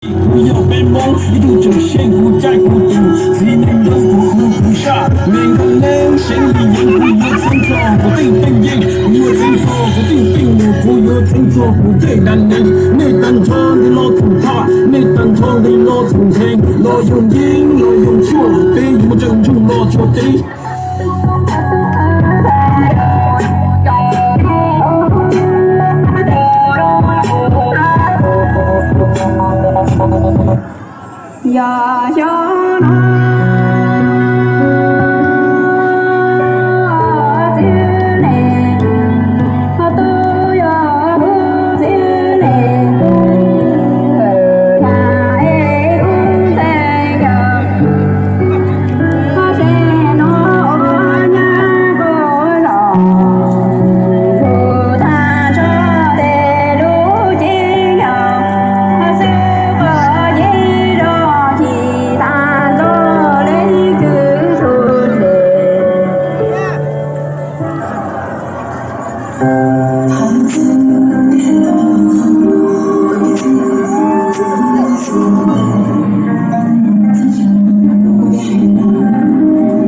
Kuv yog peb Hmoob ib tug tseem xyeej, kuv caij kuv tus, txiv neej ntawd kuv hu kuv zaj, me nkauj neeb seev li yeev, kuv yuav txheeb txog kuv tej teej yeej, kuv yuav txheeb txog kuv tej teej mus, kuv yuav txheeb txog kuv tej dab neeg. Nej tag nrho nqis los txhob thaj, nej tag nrho nqis los txhob ntxhee, los yog yeeb los yog tshuaj, peb yuav muaj tseem ntsoog los tsuas teb. Yog xyoo no txwv le, ho twb yog kuv txwv le, yog es kuv txeeb yog, ho tseem no ua nyab kuv los, kuv tag nrho tej lub cev yog, ho xwb koj yeej zog tsis tag nrho li kwv tus hle.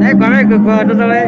Neb kuv, neb kuv kuv rau tau li.